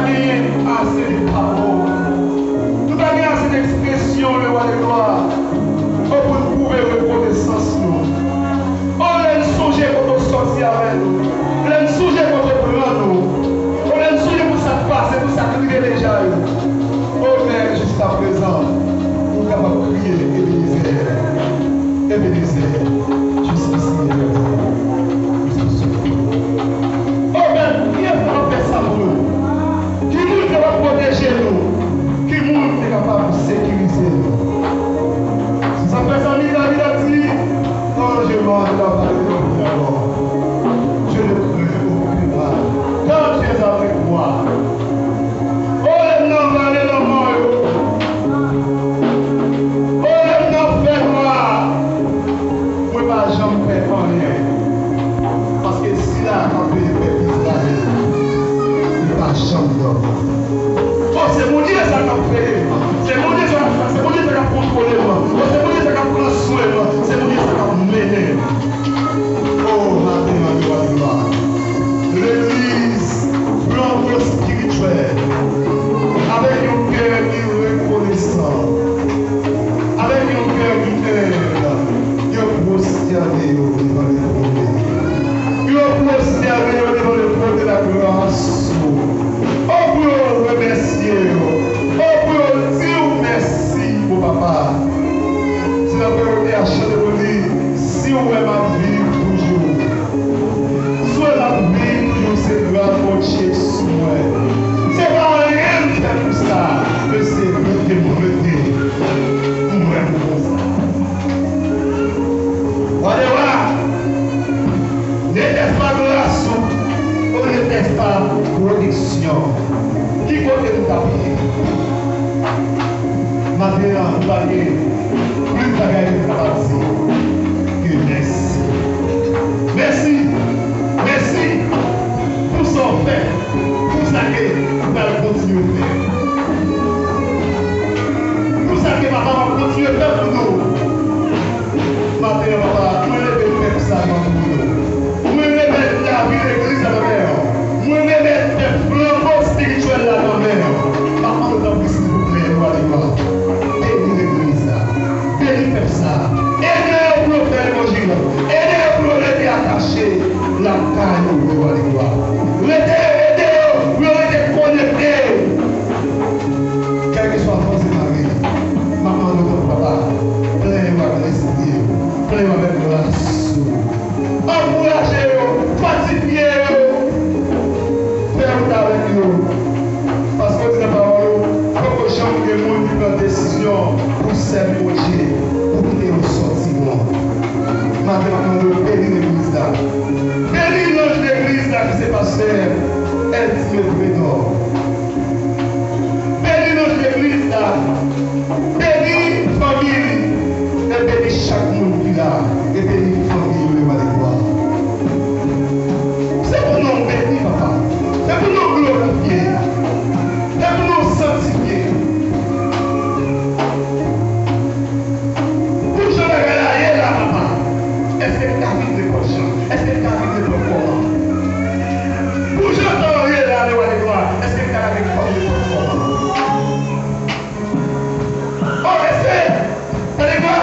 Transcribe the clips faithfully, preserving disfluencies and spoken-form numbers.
Genyen ase de pawòl. Nou pa gen ase de ekspresyon, le Roi de glwa, o, pou n pwouve rekonesans nou. O, lè n sonje kote w sòti avè nou, lè n sonje kote w pran nou, o, lè n sonje pou sa k pase, pou sa k rive deja yo. O, men jiskaprezan, nou kapab kriye, Ebenezè, Ebenezè, jistifye nou. O, men, ki moun k ap fè sa pou nou? Ki moun ki kapab pwoteje nou? Ki moun ki kapab sekirize nou? Se sa k fè zanmi David ap di, quand je monte dans la vallée de l'ombre de la mort, je ne crains aucun mal, car tu es avec moi. O, lè m nan vale lanmò yo, o, lè m nan fènwa, mwen pa janm pè anyen. Paske sila k ap veye pèp Izrayèl, li pa janm dòmi. O, se Bondye sa k ap veye m. Se Bondye sa k ap, se Bondye sa k ap kontwole m. O, se Bondye sa k ap pran swen m. Se Bondye sa k ap mennen m. O, maten an, yo va glwa. Legliz, flanbo espirityèl, avèk yon kè ki rekonesan, avèk yon kè ki enb, yo pwostène yo devan le twòn de Dye. Yo pwostène yo devan le twòn de la gras ou. O, pou yo remèsye yo. O, pou yo di w mèsi, bon Papa. Se nan verite a chante pou li, si w wè m ap viv toujou. Si w wè m ap viv toujou, se gras Bondye sou mwen. Se pa anyen m fè pou sa, men se rete m rete. M wè m konsa. Wa dè wa, n'était-ce pas grâce ou n'était-ce pas protection? Ki kote nou t ap ye? Maten an, nou pa gen plis bagay nou kapab di ke mèsi. Mèsi, mèsi pou sa w fè, pou sa ke ou pral kontinye fè. Pou sa ke Papa w ap kontinye fè pou nou. Maten an, Papa, mwen leve pèp sa nan men w. Mwen remèt lavi legliz la nan men w. Mwen remèt pèp flanbo espirityèl la nan men w. M ap mande w tanpri, silvouplè, Wa dè glwa, beni legliz la. Beni pèp sa. Ede yo pou yo fè levanjil. Ede yo pou yo rete atache lakay ou, Wa dè glwa. Rete, ede yo pou yo rete konekte. Kèlkeswa fòs e mare, m ap mande w tanpri, Papa, plen yo ak lespri w, plen yo avèk gras ou. Ankouraje yo, fòtifye yo, fè wout avèk yo. Paske w di nan pawòl ou, poko janm gen moun ki pran desizyon pou sèvi Bondye, pou kite yon sòti bon. Maten, m ap mande w beni legliz la. Beni lanj legliz la ki se pastè Eltimé Prédor. Beni lanj legliz la. Beni fanmi li. E beni chak moun ki la. E beni fanmi yo, le Wa dè glwa. Se pou non w beni, Papa. Se pou non w glorifye. Se pou non w sangtifye. Pou jan bagay la ye la, Papa, èske l ka viv nenpòt jan? Èske l ka viv nenpòt kòman? Pou jan tan an ye la, le Wa dè glwa, èske l ka lave kò l nenpòt kòman? O, èske, tande glwa,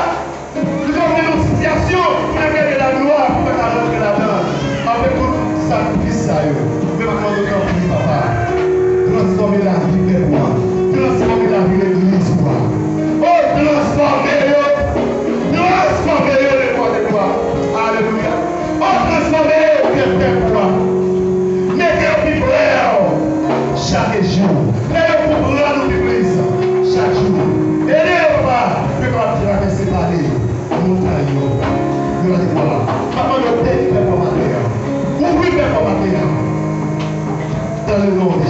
nou ka vin nan yon sitiyasyon pou n ap gade laglwa, pou n pa ka rantre ladan l, avèk tout sakrifis sa yo? Men m ap mande w tanpri, Papa, transfòme lavi pèp ou a. Transfòme lavi legliz ou a. O, transfòme yo. Transfòme yo, le Wa dè glwa. Alelouya. O, transfòme yo, pèp, pèp ou a. Mete yo pi prè w chak jou. Fè yo konprann ou pi plis chak jou. Ede yo, Papa, pou yo kapab travèse vale, montay yo. Glwa a Bondye. Papa, nou beni pèp ou a maten an. Ouvri pèp ou a maten an. Dans le nom de